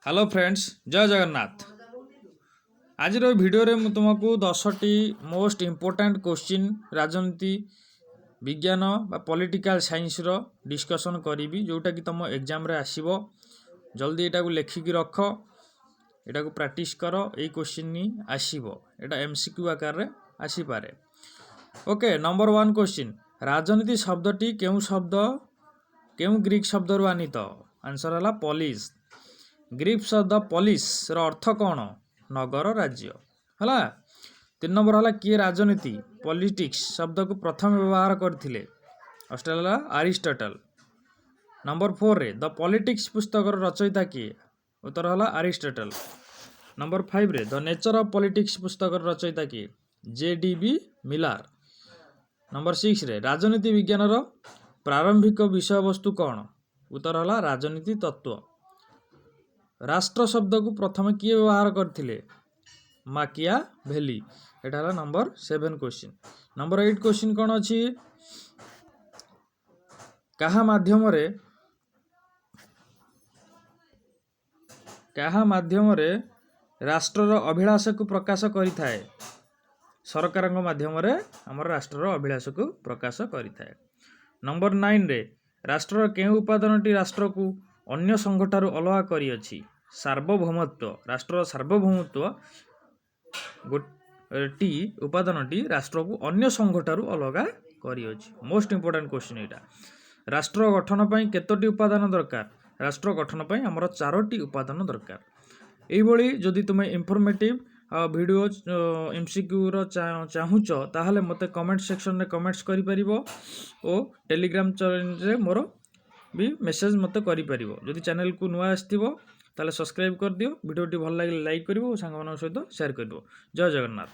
Hello friends, ଜୟ ଜଗନ୍ନାଥ। ଆଜିର ଏ ଭିଡ଼ିଓରେ ମୁଁ ତୁମକୁ 10ଟି ମୋଷ୍ଟ ଇମ୍ପୋର୍ଟାଣ୍ଟ କୋଶ୍ଚିନ୍ ରାଜନୀତି ବିଜ୍ଞାନ ବା ପଲିଟିକାଲ ସାଇନ୍ସର ଡିସ୍କସନ୍ କରିବି, ଯେଉଁଟାକି ତୁମ ଏକ୍ଜାମରେ ଆସିବ। ଜଲ୍ଦି ଏଇଟାକୁ ଲେଖିକି ରଖ, ଏଟାକୁ ପ୍ରାକ୍ଟିସ୍ କର। ଏଇ କୋଶ୍ଚିନ୍ ଆସିବ, ଏଇଟା ଏମ୍ସିକ୍ୟୁ ଆକାରରେ ଆସିପାରେ। Okay, number 1 question. ରାଜନୀତି ଶବ୍ଦଟି କେଉଁ ଶବ୍ଦ, କେଉଁ ଗ୍ରୀକ୍ ଶବ୍ଦରୁ ଆନିତ? ଆନ୍ସର୍ ହେଲା ପଲିସ୍। ଗ୍ରୀକ୍ ଶବ୍ଦ ପଲିସ୍ର ଅର୍ଥ କ'ଣ? ନଗର ରାଜ୍ୟ ହେଲା। 3 ନମ୍ବର ହେଲା, କିଏ ରାଜନୀତି, ପଲିଟିକ୍ସ ଶବ୍ଦକୁ ପ୍ରଥମେ ବ୍ୟବହାର କରିଥିଲେ? ଅଷ୍ଟ୍ରେଲିଆ ହେଲା ଆରିଷ୍ଟଟଲ। ନମ୍ବର 4ରେ, ଦ ପଲିଟିକ୍ସ ପୁସ୍ତକର ରଚୟିତା କିଏ? ଉତ୍ତର ହେଲା ଆରିଷ୍ଟଟଲ। ନମ୍ବର 5ରେ, ଦ ନେଚର ଅଫ୍ ପଲିଟିକ୍ସ ପୁସ୍ତକର ରଚୟିତା କିଏ? ଜେ ଡି ବି ମିଲାର। ନମ୍ବର 6ରେ, ରାଜନୀତି ବିଜ୍ଞାନର ପ୍ରାରମ୍ଭିକ ବିଷୟବସ୍ତୁ କ'ଣ? ଉତ୍ତର ହେଲା ରାଜନୀତି ତତ୍ତ୍ୱ। ରାଷ୍ଟ୍ର ଶବ୍ଦକୁ ପ୍ରଥମେ କିଏ ବ୍ୟବହାର କରିଥିଲେ? ମାକିଆଭେଲି। ଏଇଟା ହେଲା ନମ୍ବର 7 କୋଶ୍ଚିନ୍। ନମ୍ବର 8 କୋଶ୍ଚିନ୍ କ'ଣ ଅଛି? କାହା ମାଧ୍ୟମରେ ରାଷ୍ଟ୍ରର ଅଭିଳାଷକୁ ପ୍ରକାଶ କରିଥାଏ? ସରକାରଙ୍କ ମାଧ୍ୟମରେ ଆମର ରାଷ୍ଟ୍ରର ଅଭିଳାଷକୁ ପ୍ରକାଶ କରିଥାଏ। ନମ୍ବର 9ରେ, ରାଷ୍ଟ୍ରର କେଉଁ ଉପାଦାନଟି ରାଷ୍ଟ୍ରକୁ ଅନ୍ୟ ସଂଘଠାରୁ ଅଲଗା କରିଅଛି? ସାର୍ବଭୌମତ୍ୱ। ରାଷ୍ଟ୍ରର ସାର୍ବଭୌମତ୍ୱ ଟି ଉପାଦାନଟି ରାଷ୍ଟ୍ରକୁ ଅନ୍ୟ ସଂଘଠାରୁ ଅଲଗା କରିଅଛି। ମୋଷ୍ଟ ଇମ୍ପୋର୍ଟାଣ୍ଟ କ୍ୱେଶ୍ଚିନ୍ ଏଇଟା। ରାଷ୍ଟ୍ର ଗଠନ ପାଇଁ କେତୋଟି ଉପାଦାନ ଦରକାର? ରାଷ୍ଟ୍ର ଗଠନ ପାଇଁ ଆମର ଚାରୋଟି ଉପାଦାନ ଦରକାର। ଏଇଭଳି ଯଦି ତୁମେ ଇନଫର୍ମେଟିଭ୍ ଭିଡ଼ିଓ ଏମ୍ସିକ୍ୟୁର ଚାହୁଁଛ, ତାହେଲେ ମୋତେ କମେଣ୍ଟ ସେକ୍ସନରେ କମେଣ୍ଟସ୍ କରିପାରିବ ଓ ଟେଲିଗ୍ରାମ ଚ୍ୟାନେଲରେ ମୋର ବି ମେସେଜ୍ ମୋତେ କରିପାରିବ। ଯଦି ଚ୍ୟାନେଲକୁ ନୂଆ ଆସିଥିବ, ତାହେଲେ ସବସ୍କ୍ରାଇବ୍ କରିଦିଅ। ଭିଡ଼ିଓଟି ଭଲ ଲାଗିଲେ ଲାଇକ୍ କରିବ ଓ ସାଙ୍ଗମାନଙ୍କ ସହିତ ସେୟାର କରିବ। ଜୟ ଜଗନ୍ନାଥ।